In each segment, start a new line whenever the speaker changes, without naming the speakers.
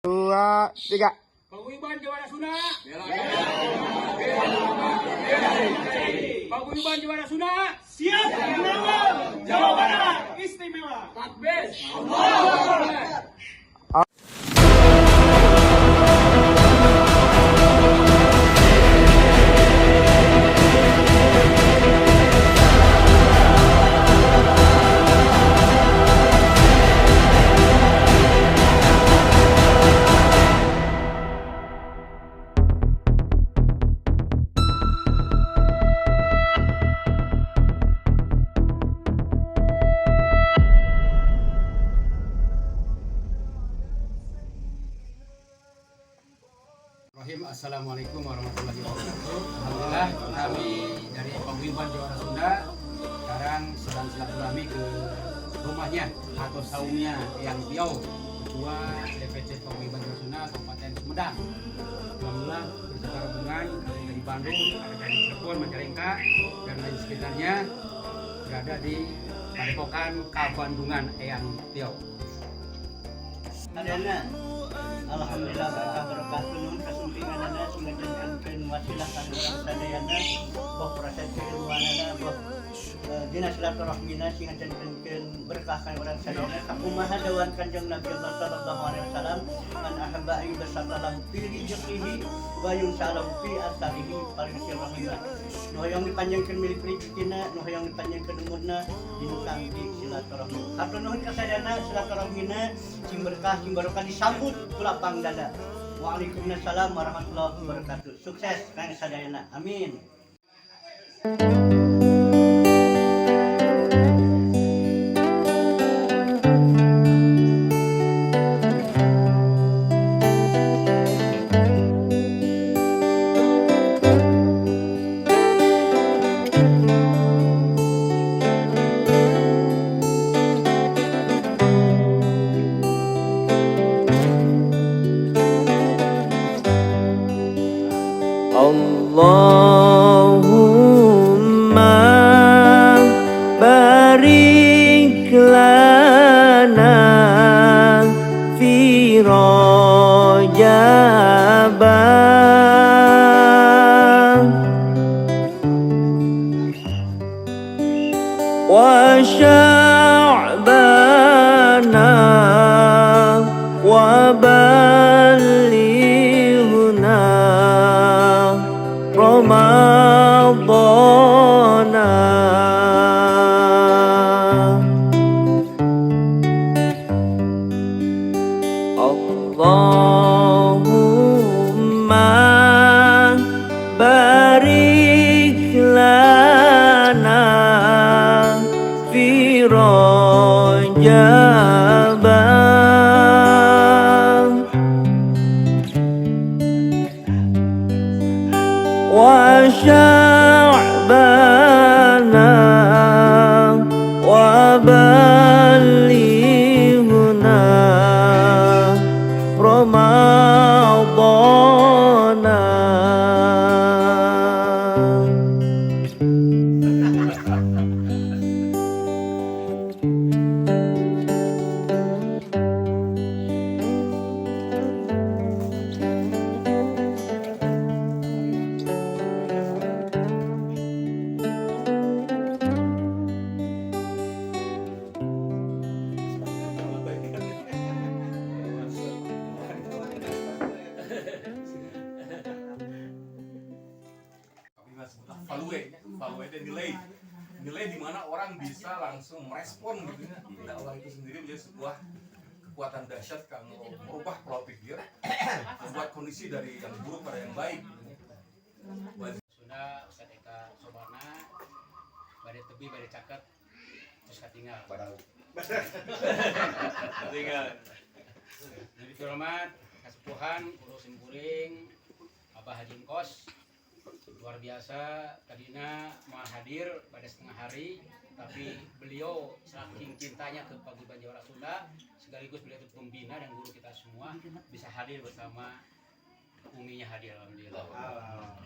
Dua, tiga.
Paguyuban Juara Sunda. Paguyuban Juara Sunda.
Siap mengawal Jawa Barat istimewa.
Takbir. Rahim. Assalamualaikum warahmatullahi wabarakatuh. Alhamdulillah, kami dari Paguyuban Juara Sunda sekarang sedang silaturahmi ke rumahnya atau saungnya Eyang Tio, Ketua DPC Paguyuban Juara Sunda Kabupaten Sumedang. Alhamdulillah, beserta rombongan ada dari Bandung, ada dari Cirebon, Majalengka, dan lain sekitarnya berada di Padepokan Kabandungan Eyang Tio.
Adana, alhamdulillah berkah berkah nuhun kasumpinganana sing ngajantenkeun wasilah kanggo urang sadayana, boh proses keilmuanana, boh dina silaturahmina, sing ngajantenkeun berkah kanggo urang sadayana. Sakumaha dawuhan Kanjeng Nabi Allah sallallahu alaihi wasallam, man ahabba an yubsata lahu fi rizqihi wa yunsalahu fi atsarihi falyusil rahimah. Nu hoyong dipanjangkeun milik rezekina, nu hoyong dipanjangkeun umurna, dinu tangti silaturahmi. Hatur nuhun kasadayana silaturahmina, sing berkah sing barokah, disambut ku lapang dada. Waalaikumsalam warahmatullahi wabarakatuh. Sukses kang sadayana, amin.
اللهم بارك لنا في رجب وشعبان وبلغنا رمضان. اللهم بارك لنا في رجب وشعبان وبلغنا رمضان.
Value, value itu nilai, nilai di mana orang bisa langsung merespon gitu ya. Dakwah itu sendiri menjadi sebuah kekuatan dahsyat kalau merubah pola pikir, membuat kondisi dari yang buruk pada yang baik.
Sunda Ustadz Eka Sobarna bade tebi bade caket terus katinggal.
Tinggal.
Jadi hormat kasepuhan guru simkuring Abah Haji Engkos, luar biasa. Tadina mau hadir pada setengah hari, tapi beliau saking cintanya ke Paguyuban Jawara Sunda, sekaligus beliau itu pembina dan guru kita semua, bisa hadir bersama uminya, hadir, alhamdulillah.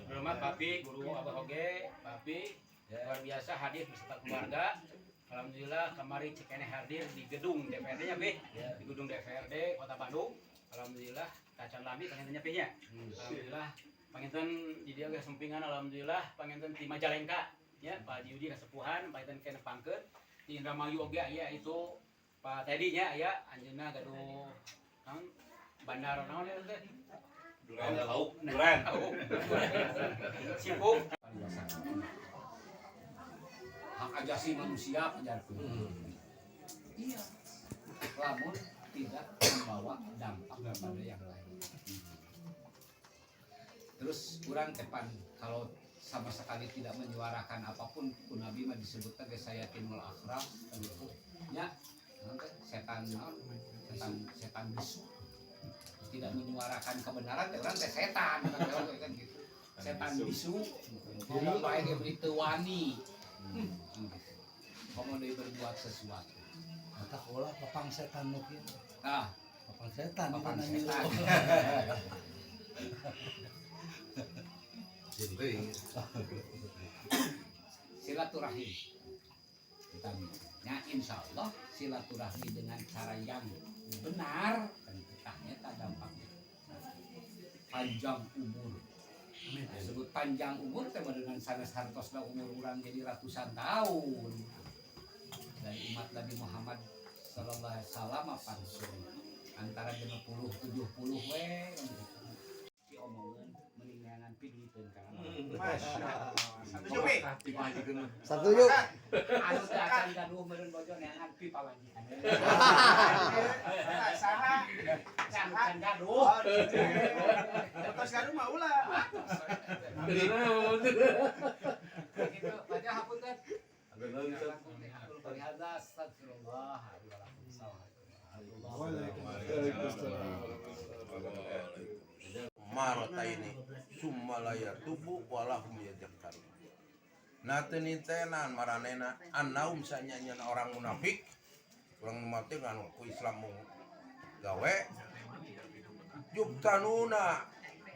Hormat Papi, guru Abah Oge, Papi luar biasa hadir beserta keluarga. Alhamdulillah, kemarin Cikene hadir di gedung DPRD nya, Be. Di gedung DPRD Kota Bandung. Alhamdulillah tacan lami panginten nya nya. Alhamdulillah panginten di dieu ge sumpingan, alhamdulillah panginten di Majalengka ya, Pak Haji Yudi kasepuhan panginten kena pangkeut di Indramayu oge aya, itu Pak Teddy nya aya, anjeunna gaduh naon, bandar naon ya teh?
Duren lauk, duren.
Sipung.
Hak ajasi manusia penjarku. Iya. Lamun tidak membawa dampak kepada yang lain. Terus kurang tepan kalau sama sekali tidak menyuarakan apapun, ku Nabi mah disebutnya ge syaithanul akhras gitu. Nya, naon teh? Setan naon? Setan setan bisu. Tidak menyuarakan kebenaran teh urang teh setan kan, kan gitu. Setan bisu ngomong bae ge beri teu wani. Komo deui berbuat sesuatu.
Mata olah papang setan nu kieu.
Nah,
Papang setan
papang
itu nanya.
Setan.
Jadi
Silaturahim. Utami. Ya, insya Allah silaturahmi dengan cara yang benar dan tak dampaknya panjang umur. Sebut panjang umur teh dengan sanes hartosna umur urang jadi ratusan tahun. Dari umat Nabi Muhammad sallallahu alaihi wasallam apa antara 60 70 we diomongeun mendingan piduiteun ka.
Masya Allah. Setuju, Pi?
Satu yuk.
Anu teh acan gaduh meureun bojo neangan pi pamajikan.
Saha?
Anu can gaduh.
Oh, terus gaduh mah ulah.
Gitu, baca hapunten. Astagfirullah.
Waalaikumsalam.
Marrataini summa la yatubu walahum yadzakkarun. Nah, tenitenan maranena annaum sanyanya orang munafik, orang munafik anu ku Islam mau gawe yuftanuna,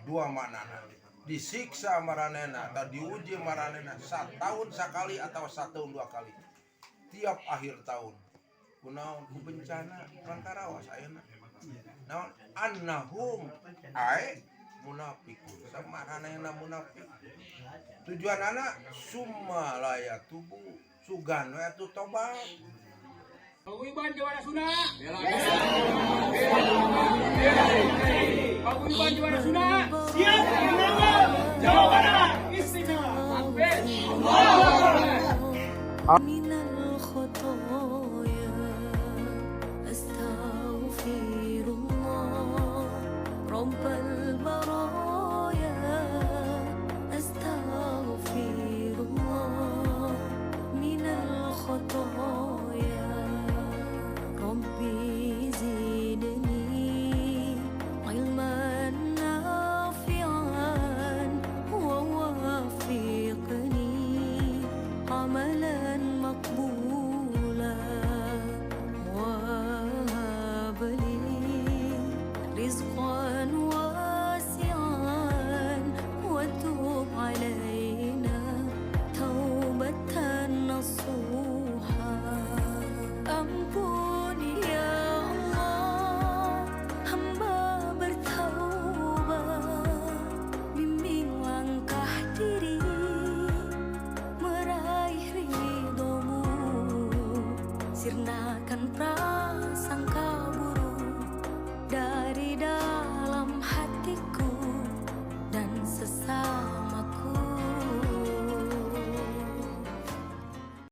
dua maknana, disiksa maranena atau diuji maranena setahun sekali atau setahun dua kali, tiap akhir tahun. Kunaon? Ku bencana karawas ayeuna. Naon? Annahum ae munafikun, samaranena munafik. Tujuan anak summa la yatubu, sugan we atuh tobat.
Paguyuban Juara Sunda. Paguyuban Juara Sunda.
Siap menanggung Jawa Barat istimewa.
Takbir.
من الخطايا أستغفر الله رب البرايا أستغفر الله من الخطايا ربي زدني علما نافعا ووفقني عملا مقبولا وهب لي رزقا واسعا وتب علينا توبة نصوحا. Ampun ya Allah, hamba bertaubat, bimbing langkah diri meraih ridhomu, sirnakan prasangka.